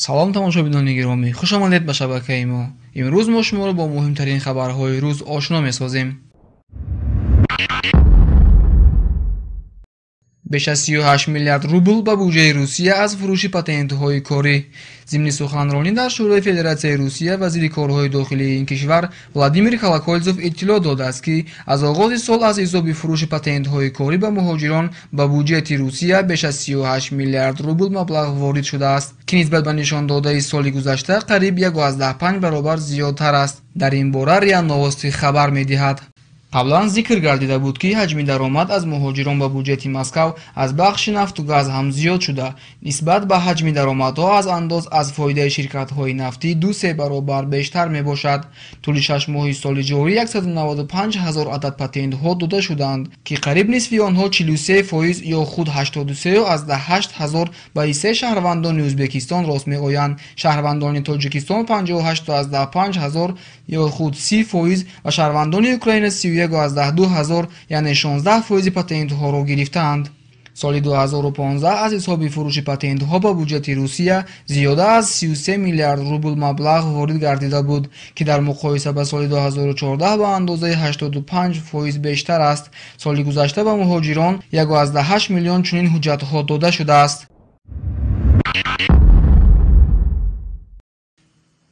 Салом тамошобинони гиромӣ, хуш омадед ба шабакаи мо. Имрӯз мо шуморо бо муҳимтарин хабарҳои рӯз ошно месозем. Беш аз 38 миллиард рубл ба буҷаи Русия аз фурӯши патентҳои корӣ. Зимни суханронӣ дар Шӯрои Федератсияи Русия вазири корҳои дохилии ин кишвар Владимир Колокольцев иттилоъ додааст, ки аз оғози сол аз ҳисоби фурӯши патентҳои корӣ ба муҳоҷирон ба буҷети Русия беш аз 38 миллиард рубл маблағ ворид шудааст, ки нисбат ба нишондодаи соли гузашта қариб 1,5 баробар зиёдтар аст. Дар ин бора РИА Новости хабар медиҳад. Қаблан зикр гардида буд, ки ҳаҷми даромад аз муҳоҷирон ба буҷети Москав аз бахши нафту газ ҳам зиёд шуда, нисбат ба ҳаҷми даромадҳо аз андоз аз фоидаи ширкатҳои нафтӣ 2-3 баробар бештар мебошад. Тӯли 6 моҳи соли ҷорӣ 195 ҳазор адад патентҳо дода шуданд, ки қариб нисфи онҳо 43% ё худ 83,8 ҳазор ба ҳиссаи шаҳрвандони Ӯзбекистон рост меоянд. Шаҳрвандони Тоҷикистон 58,5 ҳазор ё худ 30% ва шаҳрвандони Украина 31,2 ҳазор, яъне 16% патентҳоро гирифтаанд. Соли 2015 аз ҳисоби фурӯши патентҳо ба буҷети Русия зиёда аз 33 миллиард рубл маблағ ворид гардида буд, ки дар муқоиса ба соли 2014 ба андозаи 85% бештар аст. Соли гузашта ба муҳоҷирон 1,8 миллион чунин ҳуҷҷатҳо дода шудааст.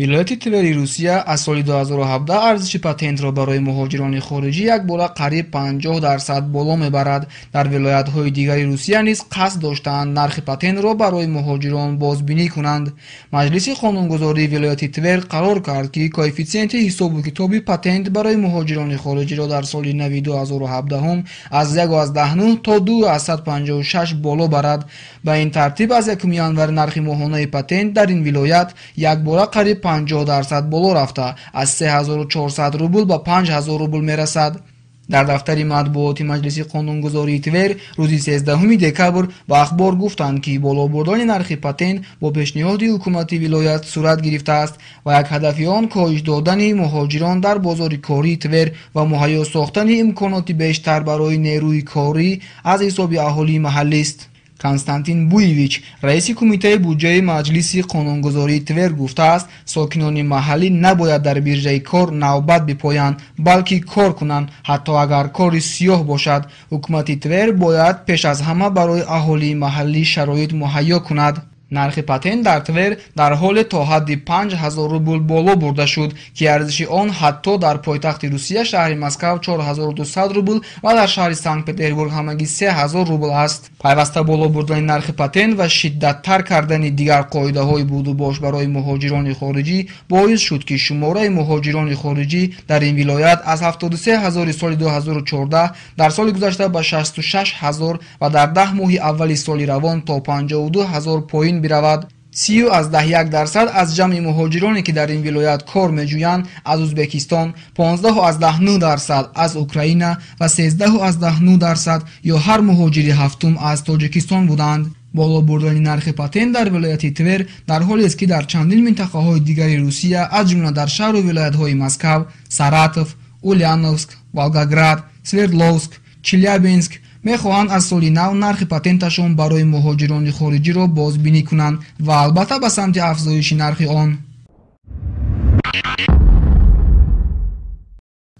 Вилояти Твери Русия аз соли 2017 арзиши патентро барои муҳоҷирони хориҷӣ якбора қариб 50% боло мебарад. Дар вилоятҳои дигари Русия низ қасд доштаанд нархи патентро барои муҳоҷирон бозбинӣ кунанд. Маҷлиси қонунгузории вилояти Твер қарор кард, ки коэффитсиенти ҳисобу китоби патент барои муҳоҷирони хориҷиро дар соли нави 2017 аз 1,9 то 2,56 боло барад. Ба ин тартиб аз 1 январ нархи моҳонаи патент дар ин вилоят якбора қариб 50% боло рафта, аз 3400 рубл ба 5000 рубл мерасад. Дар дафтари матбуоти Маҷлиси қонунгузории Твер рӯзи 13 декабр ба ахбор гуфтанд, ки боло бурдани нархи патент бо пешниҳоди ҳукумати вилоят сурат гирифтааст ва як ҳадафи он коҳиш додани муҳоҷирон дар бозори кории Твер ва муҳайё сохтани имконоти бештар барои нерӯи корӣ аз ҳисоби аҳолии маҳаллист. Константин Буевич, раиси кумитаи буҷаи Маҷлиси қонунгузории Твер гуфтааст, сокинони маҳаллӣ набояд дар биржаи кор навбат бипоянд, балки кор кунанд, ҳатто агар кори сиёҳ бошад. Ҳукумати Твер бояд пеш аз ҳама барои аҳолии маҳаллӣ шароит муҳайё кунад. Нархи патент дар Твер дар ҳоле то ҳадди 5000 рубл боло бурда шуд, ки арзиши он ҳатто дар пойтахти Русия шаҳри Москав 4200 рубл ва дар шаҳри Санкт-Петербург ҳамагӣ 3000 рубл аст. Пайваста боло бурдани нархи патент ва шиддаттар кардани дигар қоидаҳои будубош барои муҳоҷирони хориҷӣ боис шуд, ки шумораи муҳоҷирони хориҷӣ дар ин вилоят аз 73 ҳазори соли 2014 дар соли гузашта ба 66 ҳазор ва дар 10 моҳи аввали соли равон то 52 ҳазор поин биравад. 30,1% аз ҷамъи муҳоҷироне, ки дар ин вилоят кор меҷӯянд, аз Ӯзбекистон, 15,9% аз Украина ва 13,9% ё ҳар муҳоҷири ҳафтум аз Тоҷикистон буданд. Боло бурдани нархи патент дар вилояти Твер дар ҳолест, ки дар чандин минтақаҳои дигари Русия, аз ҷумла дар шаҳру вилоятҳои Москав, Саратов, Ульяновск, Волгоград, Свердловск, Челябинск мехоҳанд аз соли нав нархи патенташон барои муҳоҷирони хориҷиро бозбинӣ кунанд ва албатта ба самти афзоиши нархи он.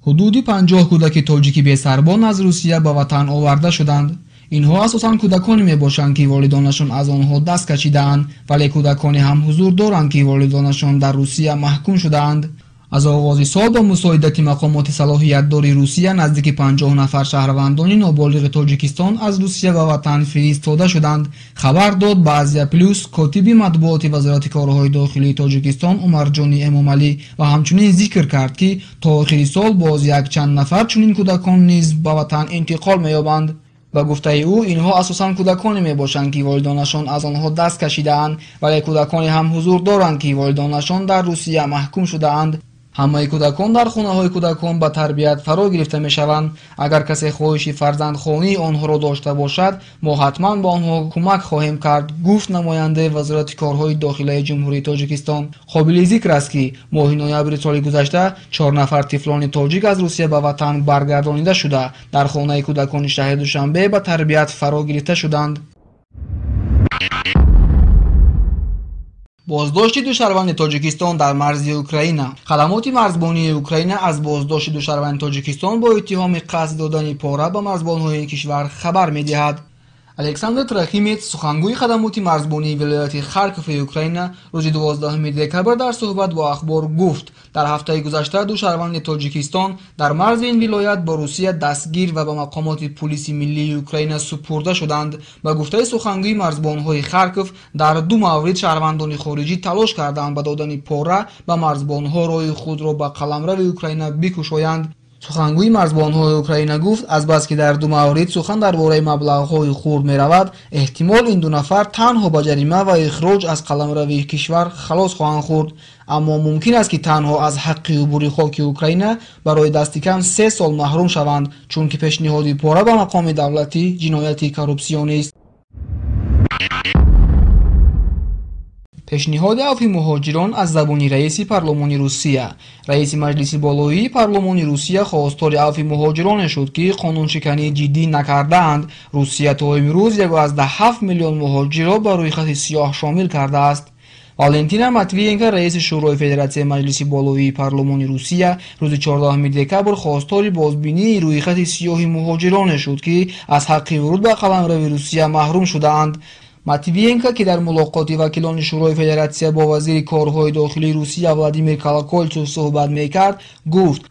Ҳудуди 50 кӯдаки тоҷики бесарбон аз Русия ба ватан оварда шуданд. Инҳо асосан кӯдаконе мебошанд, ки волидонашон аз онҳо даст кашидаанд, вале кӯдаконе ҳам ҳузур доранд, ки волидонашон дар Русия маҳкум шудаанд. Аз оғози сол бо мусоидати мақомоти салоҳиятдори Русия наздики 50 нафар шаҳрвандони ноболиғи Тоҷикистон аз Русия ба ватан фиристода шуданд. Хабар дод ба Азия Плюс котиби матбуоти Вазорати корҳои дохилии Тоҷикистон Умарҷони Эмомалӣ ва ҳамчунин зикр кард, ки то охири сол боз якчанд нафар чунин кӯдакон низ ба ватан интиқол меёбанд. Ба гуфтаи ӯ, инҳо асосан кӯдаконе мебошанд, ки волидонашон аз онҳо даст кашидаанд, вале кӯдаконе ҳам ҳузур доранд, ки волидонашон дар Русия маҳкум шудаанд. Ҳамаи кӯдакон дар хонаҳои кӯдакон ба тарбият фаро гирифта мешаванд. Агар касе хоҳиши фарзандхонии онҳоро дошта бошад, мо ҳатман ба онҳо кӯмак хоҳем кард, гуфт намояндаи Вазорати корҳои дохилаи Ҷумҳурии Тоҷикистон. Қобили зикр аст, ки моҳи ноябри соли гузашта 4 нафар тифлони тоҷик аз Русия ба ватан баргардонида шуда, дар хонаи кӯдакони шаҳри Душанбе ба тарбият фаро гирифта шуданд. Боздошти ду шаҳрванди Тоҷикистон дар марзи Украина. Хадамоти марзбонии Украина аз боздошти ду шаҳрванди Тоҷикистон бо иттиҳоми қасд додани пора ба марзбонҳои ин кишвар хабар медиҳад. Александр Трахимец, сухангӯи хадамоти марзбонии вилояти Харкови Украина, рӯзи 12 декабр дар суҳбат бо Ахбор гуфт, дар ҳафтаи гузашта ду шаҳрванди Тоҷикистон дар марзи ин вилоят бо Русия дастгир ва ба мақомоти пулиси миллии Украина супурда шуданд. Ба гуфтаи сухангӯи марзбонҳои Харков, дар ду маврид шаҳрвандони хориҷӣ талош карданд ба додани пора ба марзбонҳо роҳи худро ба қаламрави Украина бикушоянд. Сухангӯи марзбонҳои Украина гуфт, азбаски дар ду маврид сухан дар бораи маблағҳои хурд меравад, эҳтимол ин ду нафар танҳо ба ҷарима ва ихроҷ аз қаламрави кишвар халос хоҳанд хӯрд, аммо мумкин аст, ки танҳо аз ҳаққи убури хоки Украина барои дасти кам 3 сол маҳрум шаванд, чунки пешниҳоди пора ба мақоми давлатӣ ҷинояти коррупсионист. Пешниҳоди авфи муҳоҷирон аз забони раиси парлумони Русия. Раиси Маҷлиси болоии парлумони Русия хостори авфи муҳоҷироне шуд, ки қонуншикании ҷиддӣ накардаанд. Русия то имрӯз 1,7 миллион муҳоҷирро ба рӯйхати сиёҳ шомил кардааст. Валентина Матвиенко, раиси Шӯрои Федератсияи Маҷлиси болоии парлумони Русия, рӯзи 14 декабр хостори бозбинии рӯйхати сиёҳи муҳоҷироне шуд, ки аз ҳаққи вуруд ба қаламрави Русия маҳрум шудаанд. Матвиенко, ки дар мулоқоти вакилони Шӯрои Федератсия бо вазири корҳои дохилии Русия Владимир Колокольцев суҳбат мекард, гуфт,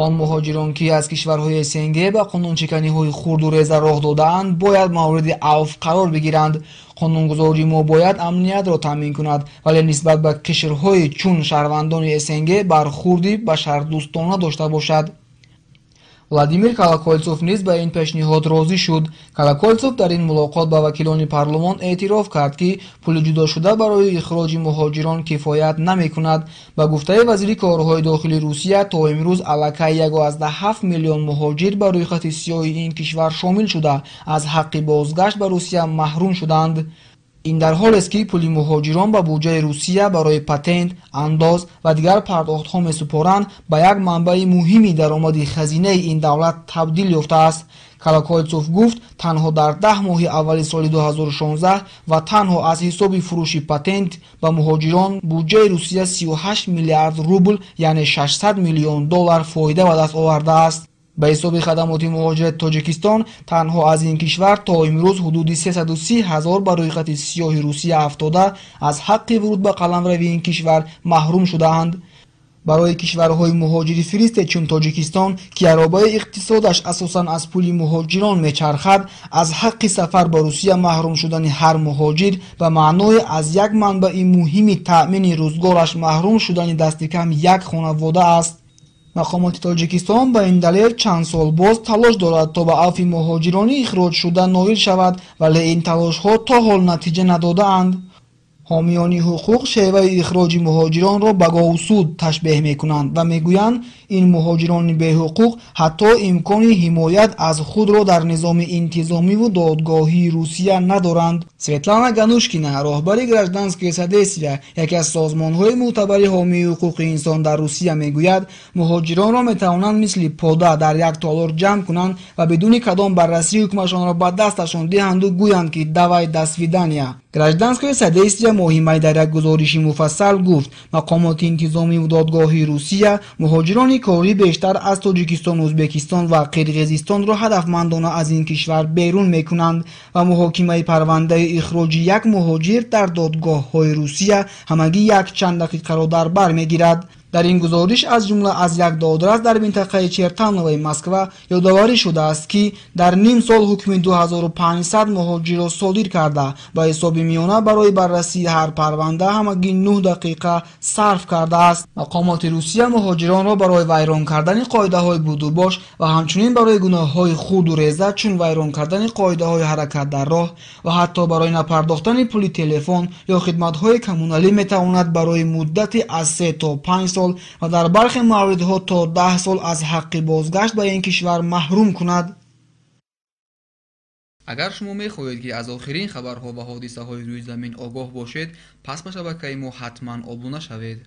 он муҳоҷирон, ки аз кишварҳои СНГ ба қонуншиканиҳои хурду реза роҳ додаанд, бояд мавриди авф қарор бигиранд. Қонунгузории мо бояд амниятро таъмин кунад, вале нисбат ба қишрҳои чун шаҳрвандони СНГ бархурди башардӯстона дошта бошад. Владимир Колокольцев низ ба ин пешниҳод розӣ шуд. Колокольцев дар ин мулоқот ба вакилони парлумон эътироф кард, ки пули ҷудошуда барои ихроҷи муҳоҷирон кифоят намекунад. Ба гуфтаи вазири корҳои дохилии Русия, то имрӯз аллакай 1,7 миллион муҳоҷир ба рӯйхати сиёҳи ин кишвар шомил шуда, аз ҳаққи бозгашт ба Русия маҳрум шуданд. Ин дар ҳолест, ки пули муҳоҷирон ба буҷаи Русия барои патент, андоз ва дигар пардохтҳо месупоранд, ба як манбаи муҳими даромади хазинаи ин давлат табдил ёфтааст. Колокольцев гуфт, танҳо дар 10 моҳи аввали соли 2016 ва танҳо аз ҳисоби фурӯши патент ба муҳоҷирон буҷаи Русия 38 миллиард рубл, яъне 600 миллион доллар фоида ба даст овардааст. Ба ҳисоби хадамоти муҳоҷирати Тоҷикистон, танҳо аз ин кишвар то имрӯз ҳудуди 330 ҳазор ба рӯйхати сиёҳи Русия афтода, аз ҳаққи вуруд ба қаламрави ин кишвар маҳрум шудаанд. Барои кишварҳои муҳоҷирифиристе чун Тоҷикистон, ки аробаи иқтисодаш асосан аз пули муҳоҷирон мечархад, аз ҳаққи сафар ба Русия маҳрум шудани ҳар муҳоҷир ба маънои аз як манбаи муҳими таъмини рӯзгораш маҳрум шудани дасти кам як хонавода аст. Мақомоти Тоҷикистон ба ин далел чанд сол боз талош дорад, то ба авфи муҳоҷирони ихроҷшуда ноил шавад, вале ин талошҳо то ҳол натиҷа надодаанд. Ҳомиёни ҳуқуқ шеваи ихроҷи муҳоҷиронро ба говсуд ташбеҳ мекунанд ва мегӯянд, ин муҳоҷирони беҳуқуқ ҳатто имкони ҳимоят аз худро дар низоми интизомиву додгоҳии Русия надоранд. Светлана Ганушкина, роҳбари Гражданское содействие, яке аз созмонҳои мӯътабари ҳомии ҳуқуқи инсон дар Русия, мегӯяд, муҳоҷиронро метавонанд мисли пода дар як толор ҷамъ кунанд ва бидуни кадом баррасӣ ҳукмашонро ба дасташон диҳанду гӯянд, ки давай до свидания. Гражданское содействие моҳи май дар як гузориши муфассал гуфт, мақомоти интизомиву додгоҳии Русия муҳоҷирони корӣ бештар аз Тоҷикистон, Ӯзбекистон ва Қирғизистонро ҳадафмандона аз ин кишвар берун мекунанд ва муҳокимаи парвандаи ихроҷи як муҳоҷир дар додгоҳҳои Русия ҳамагӣ якчанд дақиқаро дар бар мегирад. Дар ин гузориш аз ҷумла аз як додрас дар минтақаи Чертановои Москва ёдоварӣ шудааст, ки дар ним сол ҳукми 2500 муҳоҷирро содир карда, ба ҳисоби миёна барои баррасии ҳар парванда ҳамагӣ 9 дақиқа сарф кардааст. Мақомоти Русия муҳоҷиронро барои вайрон кардани қоидаҳои будубош ва ҳамчунин барои гуноҳҳои хурду реза чун вайрон кардани қоидаҳои ҳаракат дар роҳ ва ҳатто барои напардохтани пули телефон ё хидматҳои коммуналӣ метавонад барои муддати аз 3 то 5 сол ва дар бархе мавридҳо то 10 сол аз ҳаққи бозгашт ба ин кишвар маҳрум кунад. Агар шумо мехоҳед, ки аз охирин хабарҳо ва ҳодисаҳои рӯи замин огоҳ бошед, пас ба шабакаи мо ҳатман обуна шавед.